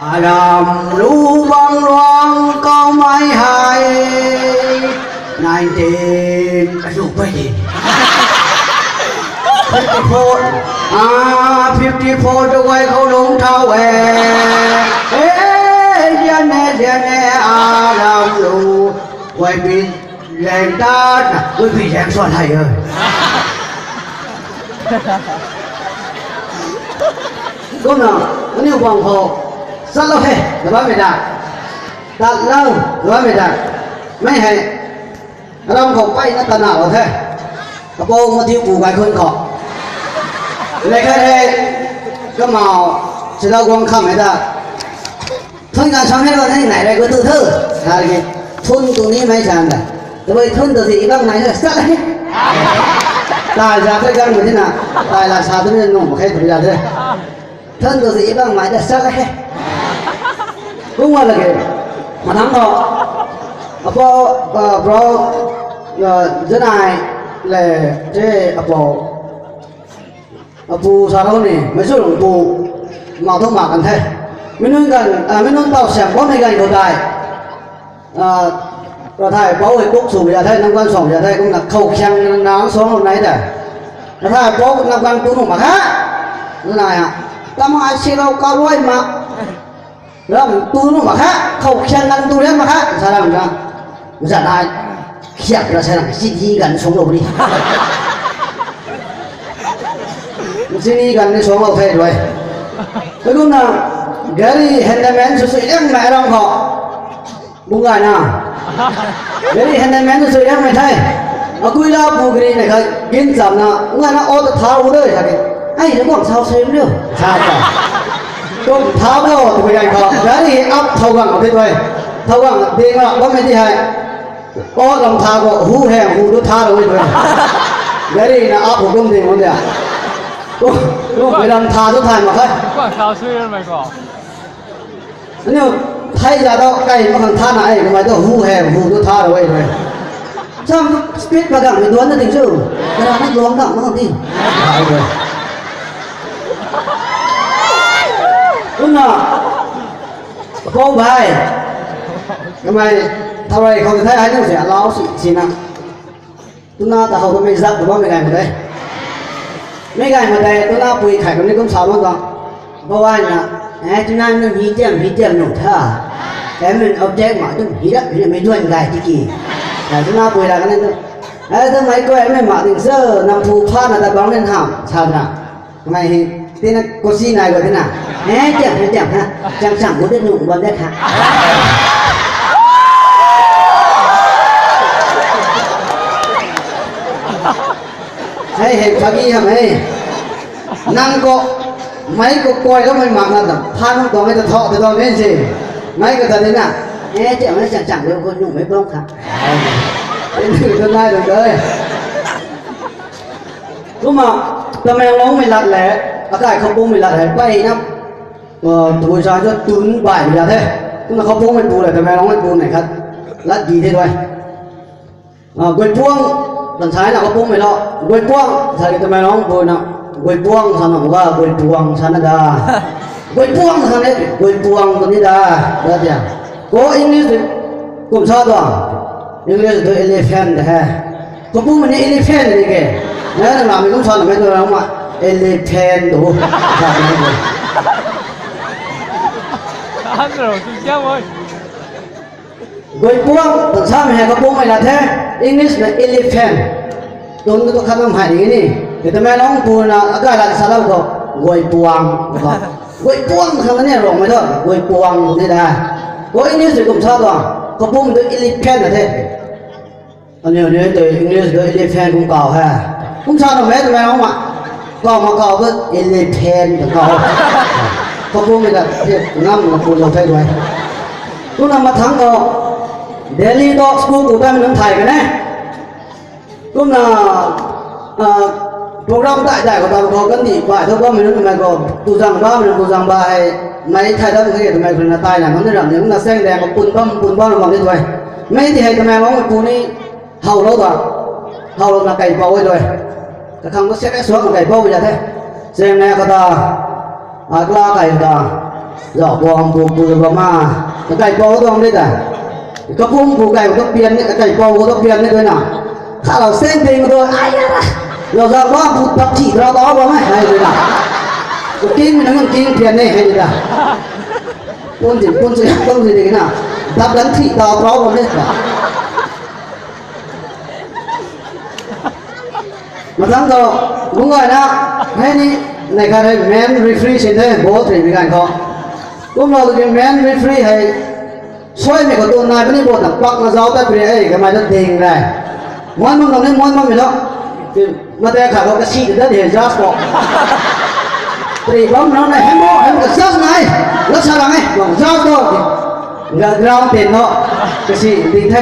ອາດຳລູບັງຫຼວງກໍໄມ່ໃຫ້ນາຍເຕນອາຍຸໄປດີຟິຟຕີໂຟອາຟິຟຕີໂຟຈະໄວ້ເຂົາລົງເທົາແອເອເດຍແນ່ເດຍແນ່ອາດຳລູໄວ້ປີ ແລງຕານະ ໂອ້ຍ ພີ່ແລງສອນໄທເອີຍ ກົ້ມໜ້າ ອັນນີ້ຫວັງພໍ ສັດລະເພ ລະບາເມດາ ຕັດລາວ ລະບາເມດາ ໄມ່ໃຫ້ ລຳເຂົ້າໄປນະຕະໜາວແທ້ ກະໂປງມາທິວປູກາຍຄົນເກາະ ໃນຄະແທ້ກະເມົາ ສະເດາກວງຄຳໃຫ້ຕາ Thôi ngàn sáu mét con thế này đây có tư thơ. Là cái thôn tụ ní mấy chàng này. Tôi thôn tụ gì bác này là sắt đấy. Tài ra cái găng mà thế nào. Tài là sao tôi nên nổ một cái thời gian thế. Thôn tụ gì bác này là sắt đấy. Cũng là cái mà thắng đó. Apo, uh, bro, uh, dân này là thế apo. ອາ ປູສາວເຮົານີ້ ແມ່ນຊື່ຫຼວງປູ ເມົາທັງໝາກກັນແທ້ ແມ່ນນຸ່ນກັນ ອາ ແມ່ນນຸ່ນເຕົ້າແຊມບໍ່ໃນກັນກໍຕາຍ ອາ ກະຖ່າຍເປົາໃຫ້ກົກສູງຢາໄທນຳກັນສອງຢາໄທ ກໍໜັກເຂົ້າແຂ່ງນາງສອງລົງໃນແທ້ ກະຖ່າຍເປົານຳກັນປູໜຸ່ມມາຄະ ນັ້ນນາຍ ຕະມາຊິເຮົາກະລວຍມາ ລຳຕູນມາຄະ ເຂົ້າຄຽງກັນຕູເລນມາຄະ ສາລຳນະ ສາລາຍ ຄຽງລະສາລາຍ ຊິໜີກັນສົງໂລກນີ້ ຊິໜີກັນໃນສົງໂລກໄທດ້ວຍ ໄປກຸນນະ ແກຣີ ແຮນເດີແມນ ສຸດໆ ຍັງແມ່ລອງເພາະ ບຸງການນະ Jadi hendak menu saya yang metai. Aku ila pugri ne ka gin samna ngana o ta thau de ka ke. Ai ne kong sao sem de. Sa ta. Kong thau de o tu yang ka. Jadi ap thau gang de tu. Thau gang de nga ba me di hai. O long thau ko hu he hu du thau de tu. Jadi na ap hukum de mo dia. Ko ko me dam thau tu thai ma ka. Ko sao sem mai ko. ອັນນີ້ໄທຢາດອກໄກ່ມາຂ້າງທ່ານນະໄອ້ ກໍມາເຈົ້າຫູແຮງຫູຕົວທ່າເອົາໄວ້ເລີຍ ຊ້ຳປິດປາກກັງເປັນດວນນະຕິງຊື່ ຂະໜາດນັກຫຼວງກັບມາຕິ ຕາຍເລີຍ ຄຸນນະ ໂກບາຍ ທຳໄມ ເທົ່າໃດເຂົາຈະໄທໃຫ້ຈັ່ງຊີ້ ລາວຊິ ຊິນະ. Tuna ta hau ta mai zak ta ba mai gai ma dai. Mai gai ma dai tuna pui khai ko ni kum sa ma ta. Ba wa na. Eh tuna no hi tiam hi tiam no tha. Em men object ma tum hi da hi mai duan gai ti ki. Eh tuna pui la ka na. Eh ta mai ko em men ma ding sa nam phu pha na ta bang nen ham sa na. Mai hi, tina ko si nai ko tina. Eh, tiam, eh, tiam, ha. Chang chang ko de nu ban de ha. Hai, hai, pagi ha, hai. Nang ko, mai ko koi lo mai mak na ta. Pha nang ko mai ta tho, ta tho men si. Mai ko ta tina. Eh, tiam, eh, chang chang ko nu mai blong ha. Tina ko nai ko. ລຸງມາ ຕະແມງລອງໄມລັດແຫຼະ ອາກາດເຂົ້າປຸ້ງໄມລັດໃຫ້ໄປນຳ ເອີ ໂດຍສານຈະຕຸນບາຍເວລາແທ້ ຕຸນເຂົ້າປຸ້ງໄມປູແຫຼະ ຕະແມງລອງໄມປູໃນຄັດ ລັດດີແທ້ດ້ວຍ ອາ ກວຍປວງ ຕັນຊາຍນະເຂົ້າປຸ້ງໄມເລາະ ກວຍປວງ ສາຍຕະແມງລອງປູນະ ກວຍປວງ ສານນະວ່າ ກວຍປວງ ສານນະດາ ກວຍປວງ ສານເນ ກວຍປວງ ຕົວນີ້ດາ ດາດຽ ໂກ English ກຸມຊາດວ່າ English ໂດຍ elephant ແທ້ Ko pu mene elephant ni ke. Na na mi kum sa me to na ma elephant to. Sa me to. Ano, si siya mo. Goi puang, to sa me ko pu mai la the. English na elephant. Tun to kha nam hai ni. Kita me long pu na aga la sa la ko. Goi puang. Goi puang sa ne rong me to. Goi puang ni da. Ko English kum sa to. Ko pu to elephant na the. ອັນນີ້ ອັນນີ້ໂດຍ English ໂດຍ elephant ກຸມກາວແຮະ ກຸມຊາວນຳແມ່ນແມ່ນອອກມາ ກາວມາກາວກໍ elephant ກາວ ເຂົາບໍ່ມີແຕ່ເຮັດງຳນຳປູນລົງໄທດ້ວຍ ກຸນນຳມາທັງກໍ Delhi Talk School ກູຕາມນຳໄທກັນແນ່ ກຸນນະ ອາ ໂປຣແກຣມຕາຍໄດ້ກໍຕາມເຂົາກັນດີ ບາຍເທົ່າກໍແມ່ນແມ່ນກໍ ຕູສັງບາ ແມ່ນຕູສັງບາ ໃຫ້ໄມ້ໄທດຳເຮັດແມ່ນນະຕາຍນະ ມັນໄດ້ດຳ ຍັງນະແສງແດງກໍປຸນປ້ຳ ປຸນປ້ຳ ມັນໄດ້ດ້ວຍ ແມ່ນທີ່ໃຫ້ຕະແມ່ນອອກມາປູນີ້ Hau lo ta. Hau lo na kai pau oi doi. Ka khang ko se ke suak kai pau ya te. Se ne ka ta. Agla kai ta. Dok bom bu bu ba ma. Ka kai po dong de da. Ka pung bu kai ko pian ni, ka kai po ko pian ni de na. Ka lo sen pe mo do ai ya. Lo za ba bu tap ti ro ba ba ma ai de na. Ko king ni nang king pian ni ai de da. Pun ji pun ji pun ji de na. Dap dan ti ta ro ba ni da. ມາທາງເກົ່າ ລຸງອ້ອຍນະ ໃຫ້ນີ້ ໃນການໃຫ້ແມນຣີຟຣີຊິນເດີ ໂບເທມີການເຄາະ ກຸ່ມເຮົາກໍແມນຣີຟຣີໃຫ້ ຊ່ວຍແມ່ກໍຕົວນາຍປະນິບົດນະ ປັກມາເຊົາແຕ່ປຽເອີຍ ກໍມາຈະເຕັງໄດ້ ມ່ວນມັນຕ້ອງໄດ້ມ່ວນມັນເນາະ ມາແຕ່ຂາເຂົາກໍຊິເດີເດຈາສເກາະ ປຣີບອມເນາະ ໃນແຮມໂບ ແຮມກໍຈັດນາຍ ລັກສະນະໄງ ຈັດໂຕ Nggak ground ເປັນເນາະ ກະຊິດິງໄທ ມ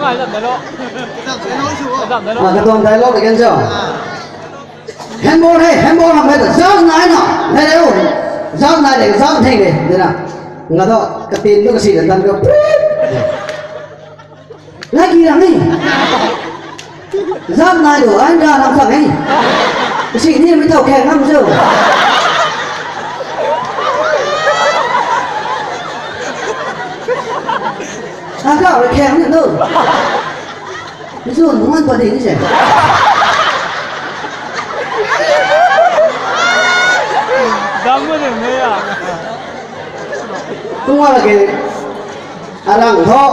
າກະຕ້ອງໄດ້ລອກກັນເຈົ້າ ແຮນໂບໄດ້ ແຮນໂບທຳໄດ້ ເຈົ້ານາຍເນາະ ໄດ້ແລ້ວ ເຈົ້ານາຍເດ້ ເຈົ້າເທ່ງເດ້ ເດີນະ ງາໂຕ ກະຕີນ ກະຊິ ກະຕັນ ກະ Lagi rame. Zam nai do, ai da nam sa ngai. Sini mi tau keng nam so. Aga ora keng ni do. Ni so nuan pa ding ni se. Dam mo ni me ya. Tua lagi. ອາລັງເທາະ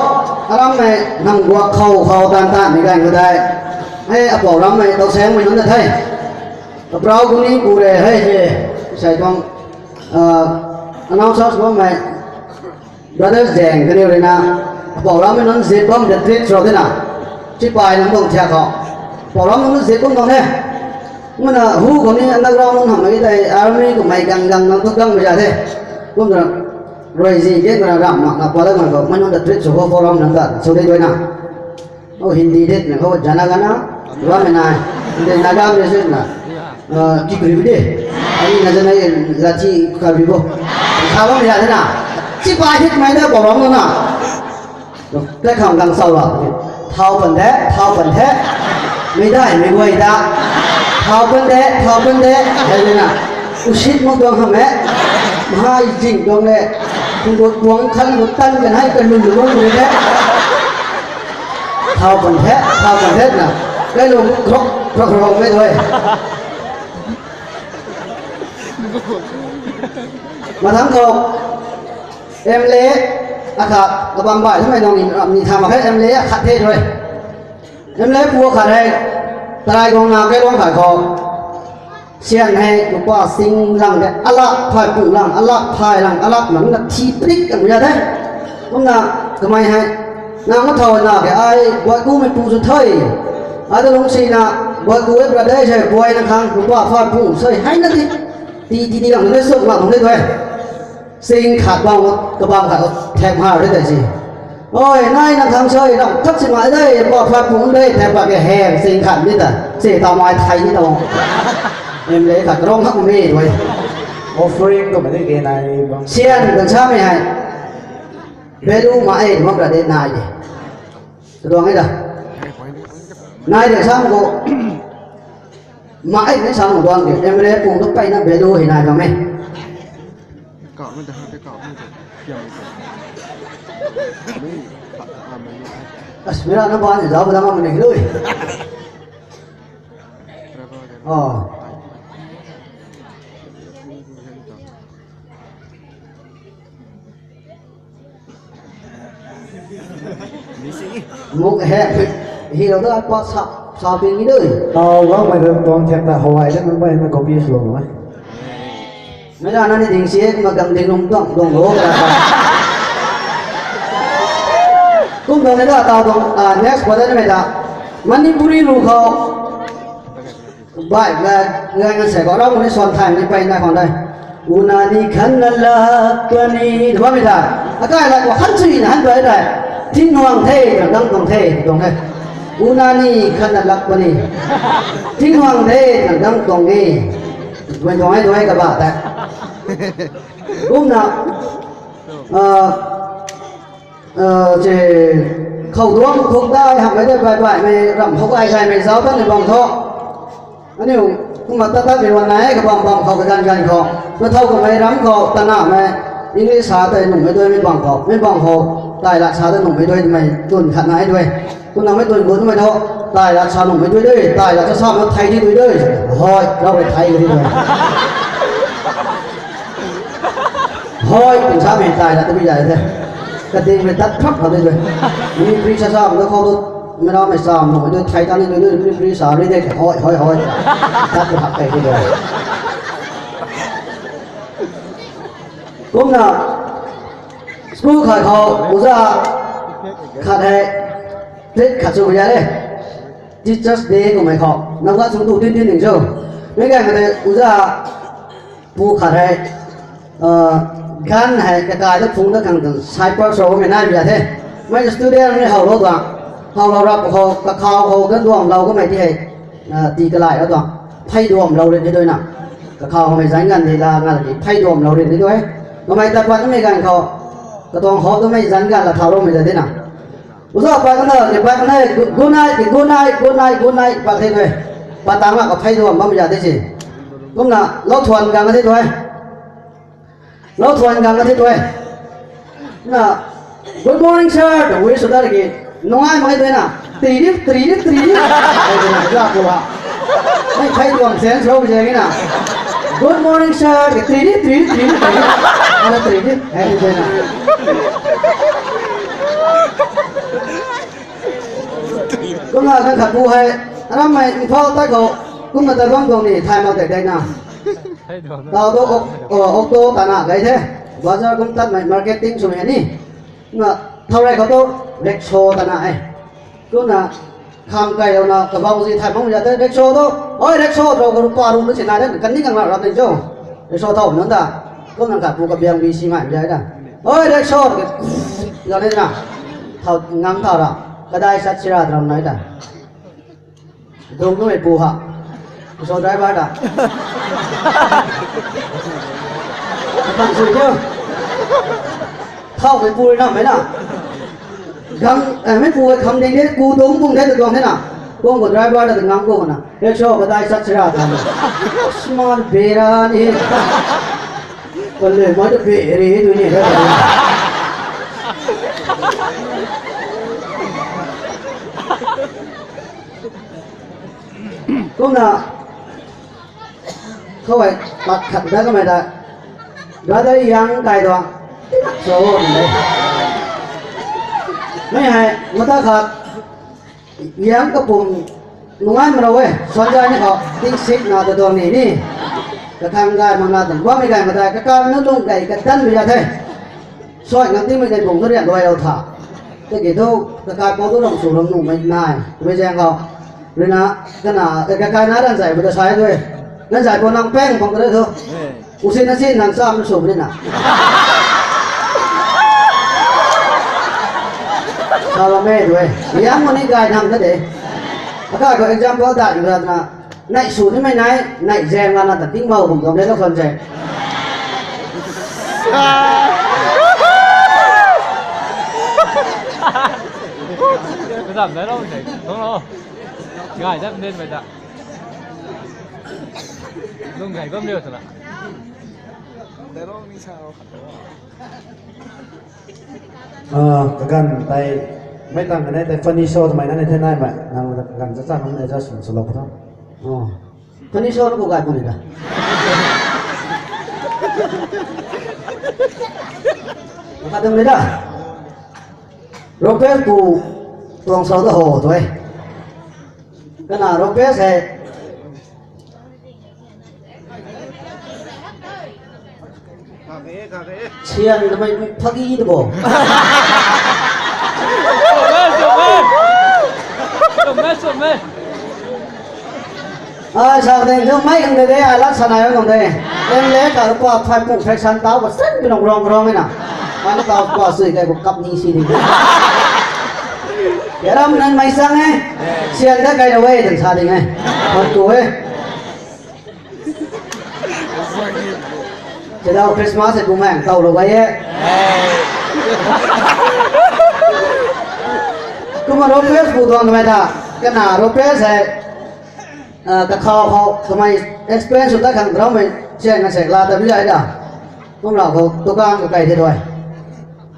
ອາລັງໃນນຳກວກເຂົ້າ ເຂົ້າຕ່າງໆ ໃນການກໍໄດ້ ໃຫ້ອາປາວລຳໃນເຕົາແຊງໄວ້ນັ້ນນະໄທ ອາປາວກຸນີກູແລໃຫ້ເຈ ໃສ່ຕ້ອງ ເອີ ອານອນຊອສມາໃໝ່ ບຣາເດີສແຈງກະເນວເລນາ ອາປາວລຳໃນນັ້ນເຊັດບອມເດດທຣິດຊອດເດນາ ຊິປາຍນຳຕ້ອງແທກເຂົາ ອາປາວລຳນັ້ນເຊັດບອມຕ້ອງແທ້ ມັນນະ ຮູ້ກວ່ານີ້ ອັນນັກຮ້ອງມັນທຳໄມໄດ້ ອາມີກໍໄໝກັງກັງນຳທຸກກັງບໍ່ຢາກເດ້ ມັນນະ Roizi ge mara ram na pala man ko man da trip so ko forum nan da so de doina. O Hindi de na ko jana gana wa me na de na ga me se na. Ki kuri de. Ani na jana ye lati ka bi bo. Ka ba me ya na. Ci pa hit mai da forum na. ແຕ່ຄຳດັ່ງເຊົາວ່າ ເຖົ້າເພິ່ນແທ້ ເຖົ້າເພິ່ນແທ້ ໄມ່ໄດ້ ໄມ່ໄຫວດາ ເຖົ້າເພິ່ນແທ້ ເຖົ້າເພິ່ນແທ້ ໄດ້ເລີຍນະ ອຸຊິດມາດວງຫາແມ່ ມະຫາຈິງດວງແລ ຜູ້ດວງຄັນບໍ່ຕັນກັນໃຫ້ກັນລຸນລວງເລີຍແທ້ ເຖົ້າເພິ່ນແທ້ ເຖົ້າເພິ່ນແທ້ນະ ໄດ້ລົງຄຣອກຄຣອກແມ່ດ້ວຍ ມາທາງຂອງ ເອັມເລ ອາຄາ ກະບັງບາຍ ທຳໄມນ້ອງນີ້ ມີທາມາແພດ ເອັມເລ ອາຄາເທດເວີຍ ເອັມເລ ຜົວຂາດໃຫ້ ຕະລາຍກອງນາ ແກ້ລວງຂາຍຂອງ ສຽນໃຫ້ ລູກປ້າ ຊິງຫຼັງແດ່ ອະລະ ພາຍປຸງຫຼັງ ອະລະ ພາຍຫຼັງ ອະລະ ມັນນະ ທີປຣິກ ອະນຸຍາດເດ້ ມັນນະ ກະໄມໃຫ້ ນາງມາເຖົ້ານາແກ່ອ້າຍ ບວຍກູແມ່ນປູສຸດເທີຍ ອາດະລົງຊີນາ ບວຍກູເອບລະເດ້ ໃສ່ບວຍນະຄັງ ລູກປ້າ ພາຍປຸງ ເຊີຍໃຫ້ນະຕິ ຕີທີດຽວ ເລີຍເສີກມາ ເລີຍດ້ວຍ ຊິງຂາດເບົາ ກະບັງຂາດ ແທກມາເລີຍໄດ້ຊິ ໂອ້ຍ ນາຍນຳທາງເຊີຍ ນຳທັກຊິມາເອີຍ ບໍ່ພາດປຸງເລີຍ ແທກປາກແກແຮງ ຊິງຂາດນີ້ຕະ ເສຕາມາຍໄທນີ້ຕະ ເອັມເລຂາດກະຮ້ອງຮັກເມດ້ວຍ Offering ກໍບໍ່ໄດ້ເກນາຍ ສຽນເປັນຊາມໃຫ້ ເບລູມາເອງ ມາປະເດນາຍ ສະດວກໃຫ້ດາ ນາຍເດຊາໂກ Ma'it ni sang duang ke, emre pung tu pai na belu hina kami. Ka na jaha ke ka na jaha. As mira na ban jawab nama mene lui. Oh. ມຸກແຮກ ເຮັດເອົາເດີ ປະຊາ ຊາວເປັນນີ້ເດີ ເອົາເວົ້າໄປເບິ່ງກອງແທັກຕາເຮົາໄວ້ເດີ ມັນໄວ້ ມັນກໍປີສລົງມາ ແມ່ນອັນນັ້ນເດັງເສຍ ມາກຳເດັງລົງຕ້ອງ ລົງໂລກ ກຸມຕົງໃນເດີ ຕາວຕົງ ອ່າ next ບໍ່ໄດ້ແມ່ນຕາ ມະນິປຸຣີລູກເຂົາ Baik, nga, nga, nga saya kau orang ni suan thai ni pai na kau dai. Unani khana lakpani. Dua mita. Akai la ko han sui na han dai dai. Tin huang the, dang dong the, dong the. Unani khana lakpani. Tin huang the, dang dong ni. Doi doi doi ka ba ta. Gum na. Ah, ເອີ ເຈ ເຂົ້າດວງທຸກໄດ້ ຫາກໄດ້ໄດ້ໄປໄປ ໄມ່ຣຳເຮົາໄດ້ໄດ້ໄມ່ເຊົາ ຕອນນີ້ບອງເທາະ ອັນນີ້ ກຸມມາຕະຕະເປັນວັນໄນ ກະບອງບອງເຂົ້າກັນກັນເຂົາ ມາເທົ່າກັບໄມ້ຣຳເຂົາ ຕະໜ້າໄມ້ອິງລິສາ ແຕ່ໜຸ່ມໄປດ້ວຍ ໄມ້ບອງເຂົາ ໄມ້ບອງເຂົາ ຕາຍລະຊາ ແຕ່ໜຸ່ມໄປດ້ວຍ ໄມ້ຕົ້ນຂະໜາຍດ້ວຍ ຄຸນເອົາໄມ້ຕົ້ນໂກນໄມ້ເທາະ ຕາຍລະຊາ ໜຸ່ມໄປດ້ວຍເດີ ຕາຍລະຊາ ຊາມາໄທທີ່ດ້ວຍເດີ ຮ້ອຍ ລາວໄປໄທທີ່ດ້ວຍ ຮ້ອຍ ເປັນຊາແມ່ນຕາຍລະ ຕະບິໃຫຍ່ແທ້ ກະຕິງໄປຕັດພັບເອົາໄດ້ດ້ວຍ ມີປຣີຊາຊາ ແລ້ວເຂົາ ແມ່ນເອົາໄມ້ສາມໜໍ່ ໄປໄທຕານີ້ ໄປໄທຕານີ້ ປຣີຊາ ເລີຍໄດ້ແຕ່ຮ້ອຍ ຮ້ອຍ ຮ້ອຍ ຕັດໄປຮັບໄປທີ່ດຽວ ກຸມນະ ສະກູຂາດເຂົາ ອຸຕສ່າຂາດໃຫ້ ເຈັດຂາດສຸກຢາເດ້ Teachers Day ກໍໄມ່ເຂົ້າ ນຳວ່າສຸງຕູຕິນຕິນໜຶ່ງໂຊ ແມ່ນການກໍໄດ້ອຸຕສ່າ ປູຂາດໃຫ້ ເອີ ການໃຫ້ກະກາຍແລະພຸງຕະຄັງ Cyprus ໂຊ ແມ່ນນາຍວິທະຍາເທ My student ໃນເຮົາໂລດວ່າ ເຮົາເຮົາຮັບເຂົາກະຂ່າວເຂົາກັນດວງເຮົາກໍໄມ່ທີ່ໃຫ້ ເອີ ຕີກະລາຍແລ້ວຕົວະ ໄພດວມເຮົາເຮັດໃຫ້ດ້ວຍນະ ກະຂ່າວເຮົາໄມ່ໃຊ້ງານເວລາງານນີ້ ໄພດວມເຮົາເຮັດໃຫ້ດ້ວຍ ກໍໄມ່ຕະກວັນອາເມລິກັນເຂົາ ກະຕ້ອງຮອບຕົວໄມ້ສັນງານລະເທົາລົງໄປເລີຍເດ້ນະ ອຸຕສ່າປາກັນເດີ ປາກັນເດີ Good night Good night Good night Good night ປາກເທດເວີຍ ປາຕັງລະກໍໄພດວມບໍ່ມີຢາຕິຊິ ກຸມນະ ລາວທວນກັນອາທິດເວີຍ ລາວທວນກັນອາທິດເວີຍ ນະ Good morning sir ໂອ້ຍ ສຸດຍອດເລີຍ ນ້ອງອ້າຍມາໃຫ້ດ້ວຍນະ ຕີດິ ຕີດິ ຕີດິ ໄປເລີຍນະ ຢາກວ່າ ໃຫ້ໄພດວມແສນໂຊກແຈງນີ້ນະ Good morning sir ຕີດິ ຕີດິ ຕີດິ ຕີດິ ອັນນັ້ນຕີດິ ໃຫ້ດ້ວຍນະ ກໍລາກັນຂັດຜູ້ໃຫ້ ອັນນັ້ນໄມ້ເຜົາຕາເຂົາ ກຸມມາແຕ່ດວງດວງນີ້ ຖ່າຍມາແຕ່ໃດນະ ຕາໂຕ ອອກ ເອີ ອອກໂຕຕາໜ້າໄກແທ້ ບາຊາກຸມຕັດໄມ້ ມາເກັດຕິງຊຸມແຫ່ງນີ້ ນະ ເທົ່າໃດເຂົາໂຕ ເລັກໂຊຕາໜ້າໄອ້ ໂຕນະ ຂ້າມໄກແລ້ວນະ ກະເວົ້າຊິໄທມັນຢາກໄດ້ເລັກໂຊໂຕ ໂອ້ຍ ເລັກໂຊໂຕກະລູກປ້າລຸງຊິນາເດ້ ກັນນີ້ກັນລະເລັກໂຊ ເລັກໂຊເທົ່ານັ້ນຕາ ໂຕນັ້ນກະປູກະບຽງວີຊີມາໃຫຍ່ດາ ໂອ້ຍ ເລັກໂຊ ກະລະເດ້ນະ ເທົ່າງາມເທົ່າລະ ກະໄດ້ສັດຊິລາຕາມໄນດາ ດົງດ້ວຍປູຫະ ໂຊໄດບາດາ ຕັ້ງສຸດເດີ ເຂົ້າໄປປູນຳໄປນະ ກັງ ເອີ ແມ່ນປູຄຳເດ້ງເດ້ ກູດົງບຸງເດ້ຕະກອງເດ້ນະ ກົງກໍໄດບາດາ ກັງກົງນະ ເຮັດໂຊກໍໄດ້ສັດຊະລາທຳ ສມານເບລານີ້ ກໍເລີຍມາຈະເບເຣໂຕນີ້ເດ້ ກຸມນະ ເຂົ້າໄປປັດຂັດໄດ້ກໍໄມ່ໄດ້ ລະໄດ້ຍັງໄກຕົວະ ໂຊນເດ້ ໄມ່ໃຫ້ມາຕາຂັດ ຍັງກະປຸມ ໜ່ວຍມາເລີຍ ສອນໃຈນີ້ເຂົາ ຕິງສິກນາຕະດວງນີ້ນີ້ ກະທັງໄດ້ມານາຕະ ວ່າໄມ່ໄດ້ມາໄດ້ ກະການນັ້ນລົງໄກກະດັນໄປຢາແທ້ ຊອຍງາມຕິໄມ່ໄດ້ບົງກະຮຽນດ້ວຍເອົາຖ້າ ແຕ່ກີໂຕກະກາຍເປົາໂຕລອງສູລອງນຸ່ງໄມ້ນາຍ ໄມ້ແຈງເຂົາ ເວນາກະໜາ ເອີ ກະກາຍໜາດັນໃສບໍ່ໄດ້ໃສເລີຍ ນັ້ນໃສບໍ່ນັ່ງແປ້ງຂອງກະເດີໂຕ ອຸຊິນນະຊິນນັ່ງຊ້ຳສູບນີ້ນະ ຊາລະເມດເວີຍ ຍາມມື້ນີ້ກາຍນຳກະເດ ອາກາດກໍ example ດາດຢູ່ລະນະ ໃນສູນນີ້ໄມ່ໄນ ໃນແຈງລະນະ ຕະຕິງເມົາຜົມກໍໄດ້ລະຄອນແຈງ ໄປດຳໄດ້ລະ ເອີ ງ່າຍຈັກເດັ່ນໄປຈະ ລຸງໃຫຍ່ກໍເມວຊັ້ນລະ ເອີ ກະກັນໄປ ໄມ່ຕ່າງກັນໄດ້ ແຕ່ຟັນນີໂຊທຳໄມນັ້ນໃນແທ້ນາຍມາ ນາງກັນຈະສ້າງໃນຈະສູງສະຫຼົບເນາະ ອໍ ຟັນນີໂຊນະບໍ່ກາຍຄົນນີ້ນະ ມາຄັດເດີມເລີຍເດີ ໂຣເປສກູຕວງເຊົາຕະໂຫຕົວເອງ ກະໜາໂຣເປສແທ້ ຊຽນທຳໄມພັກອີດະບໍ່ ອາ ຊາວເດ ເລື່ອງໄມ້ກັນເດ ອາ ລັກສະນະຂອງເດ ເອັມເລກະກວາດໄຟປູກໄຟຊັນຕາວກະເສັ້ນເປັນຮອງໆນີ້ນະ ມັນກະກວາດຊື້ໄກກວ່າກັບນີ້ຊິນີ້ ຢ່າລຳນັ້ນໄມ້ສັງໄງ ຊຽນໄດ້ໄກນະເວີຍ ຈັ່ງຊາດີໄງ ມັນໂກເວີຍ ຈະໄດ້ເອົາຄຣິສມາສໃຫ້ກູແມ່ງເຕົ້າລະໄວ້ແອະ. Kuma Lopez bu tuang kamai ta, kana Lopez hai, eh, ta khau khau kamai experience ta khang rau mai chen na sek la ta bi ai da. Kum la ko tukang ko kai te doi.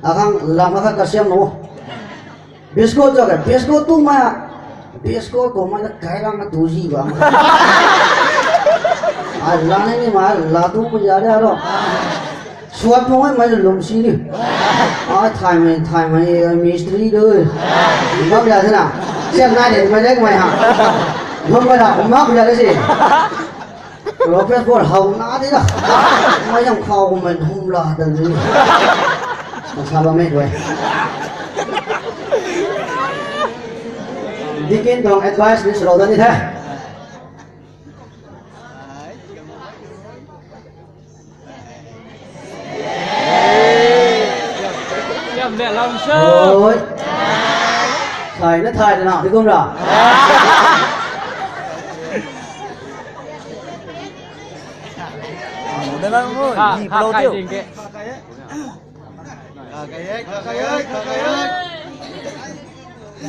Akhang lam akhang ka siam no. Biscuit jo ka, biscuit tu ma. Biscuit ko ma na kai lam na tu ji ba. Ai la ni ma la tu ma ja da ro. ສວດມົນໄວ້ ມັນລົງຊີນີ້ ອາ ຖ່າຍໃໝ່ ຖ່າຍໃໝ່ ເອີ ມີສະຕຣີເດີ ມັກຢາຊະນະ ສຽບໜ້າເດັດ ມາເລັກໃໝ່ຫາ ມັນບໍ່ໄດ້ ມັກຢາໄດ້ຊິ ໂລເປສ ພວກເຮົາໜ້າຕິລະ ມາຍັງເຂົາມັນຫຸມລາດນີ້ ມັນຊາບາເມດເວີຍ ດີກິນຕ້ອງແອັດໄວສ໌ ນີ້ສະໂລແກນນີ້ແທ້. Siap, Dek, langsung. Oi. Sai na thai na, di kum ra. Udah lah, Mun. Ha, ha, kai ding ke.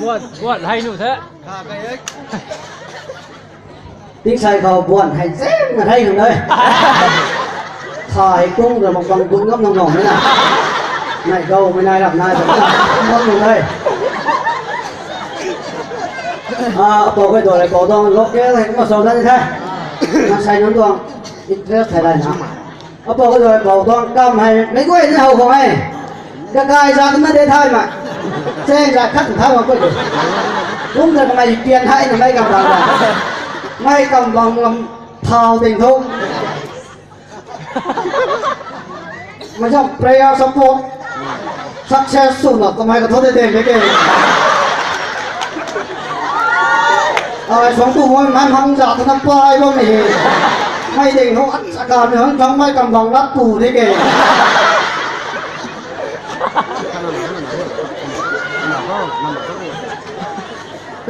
Buat, buat, hai nu, Dek. ຕິງໄຊເຂົາບວນໃຫ້ເສັງໃຫ້ເລີຍ ຂາຍກຸ້ງກັບບັງກຸນກັບນ້ອງໆນີ້ນະ ນາຍເກົ່າແມ່ນນາຍລັບນາຍແບບນັ້ນເລີຍ ອາ ປອກໄປຕົວໃດປອກຕ້ອງລົກແກ້ວໃຫ້ມາສອນນັ້ນແທ້ ມາໃສ່ນ້ຳດວງ interest ໃຫ້ໄດ້ນະ. ອາປອກກໍໂດຍເບົາຕ້ອງກຳໃຫ້ແມ່ກ້ວຍເຮົາຂອງໃຫ້ກະກາຍຈາກນັ້ນໄດ້ຖ່າຍມາແຈ້ງຈາກຄັນຖາມວ່າກ້ວຍ ກຸ້ມເດີນໄມ້ປ່ຽນໃຫ້ນຳໄມ້ກຳລັງ ໄມ້ກຳລັງລຳທ້າວເຕັງທົງ ມາຈາກ player support success ສຸດລະ ກໍໃຫ້ກະທົດໄດ້ເຕັມໄດ້ເກັ່ງ ອາ ສອງຕູ້ມັນມັນທັງຈາກທະນະປາຍບໍ່ມີ ໄມ້ເຕັງໂນອັດສະການເໜືອທັງໄມ້ກຳບັງລັດປູໄດ້ເກັ່ງ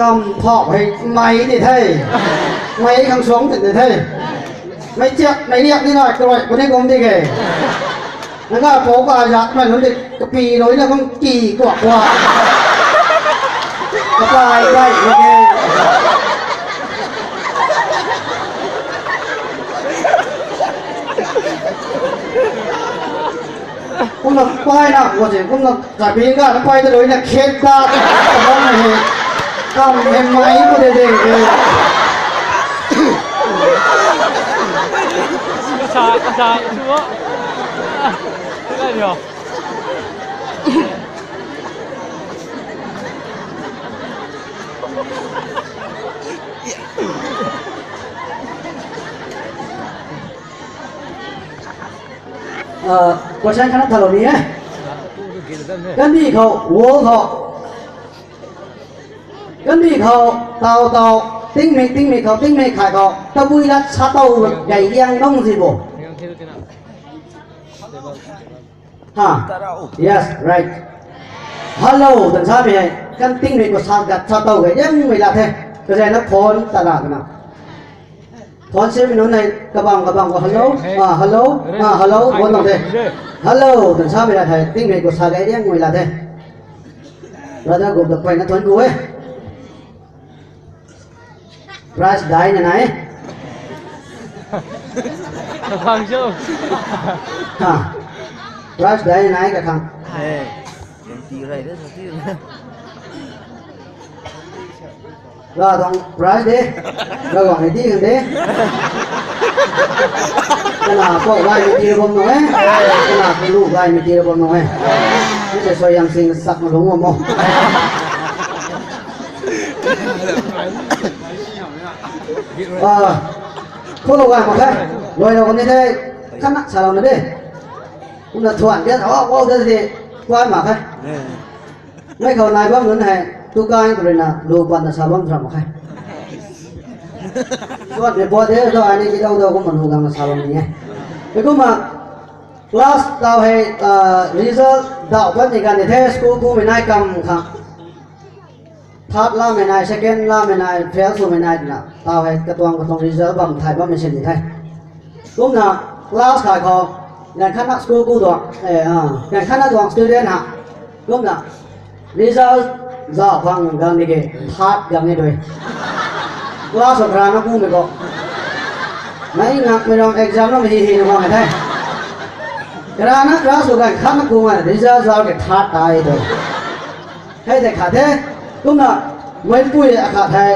ກຳພອກໃຫ້ໄມ້ໄດ້ໄທ ໄມ້ຄັງສອງເປັນໄດ້ໄທ ໄມ້ຈຽກໄມ້ລຽກນິດໜ້ອຍກະລອຍບໍ່ໄດ້ກົມໄດ້ແກ່ Nang ka po ka ya ma lu de ka pi lo ina kong ki kwa kwa. Ka pai pai lo ke. Kum na pai na ko se kum na Ka pi ka na pai ta doi na khet ta. Ka bang he. Ka he mai ko de de. Ka sa, ka sa, ka sa. Ka yo. Ơ, question ຄະນະຖາໂລນີ້ນະ ກັນດີເຂົາ ໂວເຂົາ ກັນດີເຂົາ ເຕົາເຕົາ ຕິງເມກ ຕິງເມກເຂົາ ຕິງເມກຂາຍເຂົາ ຕະບຸຍລັດຊາເຕົາ ໃຫຍ່ລຽງນ້ອງຊິບໍ່ ຮະ yes right hello ຕັນຊາເມ ກັນຕິງເມກກໍຊາກັດຊາເຕົາ ໃຫຍ່ລຽງເວລາແທ້ ກະແສນະຄອນຕະຫຼາດນະ Phone sim nun nai kabang kabang ko hello. Ah, hello. Ah, hello. Won nang de. Hello. Tan sa mi la thai. Ting me ko sa ga yang mi la de. Brother go the point na thon ko eh. Price dai na nai. Kabang jo. Ha. Price dai na nai ka thang. Eh. Yang ti rai de sa ti. Ra thong prize de. Ra wang ai ti kan de. Kana pok lai mi ti ra bom no eh. Kana pok lu lai mi ti ra bom no eh. Ni se so yang sing sak ma lu mo. Ah. Ko lo ga ma ka. Loi lo ni de. Kana sa lo na de. Kuna thuan de. Oh, oh de de. Kwa ma ka. ໄດ້ເຂົ້ານາຍຄວາມເງິນໃຫ້ຕຸການກໍເລີຍນະ ໂລປັນນະຊາວວັງທຳໄຄ ສວດໃນປອດເດ້ ເຈົ້າອານີ້ກິນເອົາເຈົ້າກໍມັນຮູ້ກັນນະຊາວວັງນີ້ໄງ ໄປກຸມາ class ລາວໃຫ້ ເອີ result ດາວປັດນີ້ກັນແທ້ ສະກູລກູແມ່ນາຍກຳຄັບ third ລາວແມ່ນາຍ second ລາວແມ່ນາຍ first ແມ່ນາຍນະ ລາວໃຫ້ກະຕວງກະຕວງ result ບຳໄທບຳແມ່ນເຊັ່ນນີ້ໄທ Kumna, class khai kho, ngan khana school ku dong, eh, ah, ngan khana dong student ha. Kumna, result, Za phang gang ni ke, third gang ni doi. Class of rana ku me ko. Nai ngak me dong exam no me hi hi no ma thai. Rana class of gang khan ku ma, result za ke third tai doi. Hai te kha the, kum na, mai pui a kha thai.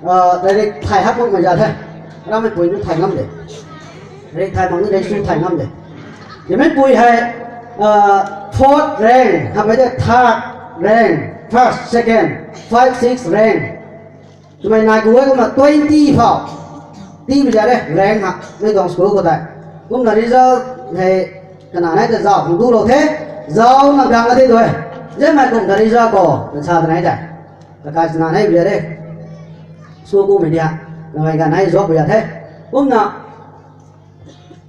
ເອີ ໄດ້ຖ່າຍຮັບໝົດມາຢາແທ້ ລາວແມ່ນປຸຍມັນຖ່າຍງາມເດ້ ໄດ້ຖ່າຍມັນໄດ້ຊູຖ່າຍງາມເດ້ ຢ່າແມ່ນປຸຍໃຫ້ ເອີ ໂພດແຮງ ທຳໄມໄດ້ທາດແຮງ ເຟີສ ເຊັກເກັນ ໄຟ ຊິກ ແຮງ ສະໄໝນາຍກູເວີຍກໍມາ twenty ເພົາ ຕີມາຢາເດ້ ແຮງຫະ ໃນກອງສະກູລກໍໄດ້ ກຸມນາລິເຊີ ໃຫ້ຂະໜາດໃນແຕ່ເຈົ້າຂອງດູໂລເທ ເຈົ້ານຳກັງອາທິດດ້ວຍ ເຈົ້າມາກຸມນາລິເຊີກໍເປັນຊາດໃນໃຈ Kakasna nai bia de. Suku media. Ngai ga nai jok bia de. Kumna.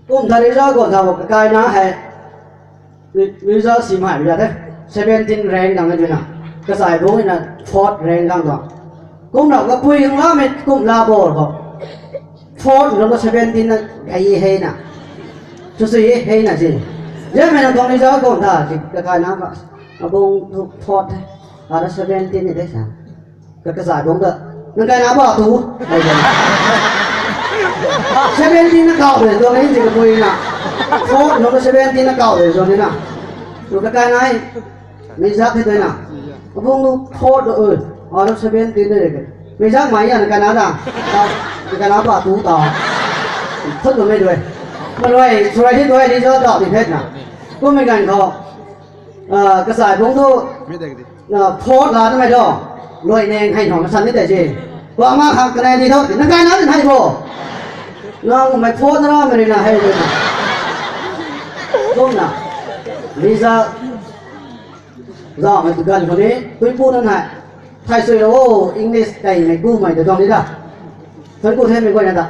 Kum thari ja ko tha kakai na hai. Result si mai bia de. Seventeen rank dang na. Kasai bung na fourth rank dang do. Kumna ka pui la me kum la bol ko. Fourth no seventeen na kai he na. Su su he na si. Ja me na dong result ko tha kakai na ka. Abung fourth. Ada seventeen ni de sa. Ka, ka sa dong da. Nang kai na ba tu. Seventeen na kau de dong ni ji ko na. Fourth no seventeen na kau de dong ni na. Tu ka kai na. Ni ja te na. Abung fourth do. Ada seventeen de. Ni ja mai ya nang kai na da. Nang kai na ba tu ta. Thot me doi. Ma doi, suai ti doi ni ja da ni phet na. Ko me kan ko. ເອີ ກະສາຍພົງໂທ ເອີ ໂພດລາວທຳໄມດອກ ລວຍແນງໃຫ້ໜອງກະສັນນີ້ແຕ່ເຈ ວ່າມາຄັກກະແນນດີໂທ ນັກການນັ້ນໃຫ້ບໍ່ ນ້ອງໄມໂພດລາວມານີ້ນະ ໃຫ້ເລີຍນະ ລົງນະ ລິຊາ ລາວມາຄືກັນຄົນນີ້ ຕຸ້ຍປູນັ້ນໃຫ້ ໄທສວຍໂອ ອິງລິສ ໄກ່ໃນກູໃໝ່ ດອງນີ້ດາ ເພິ່ນກູແທ້ແມ່ນກວ່ານັ້ນດາ.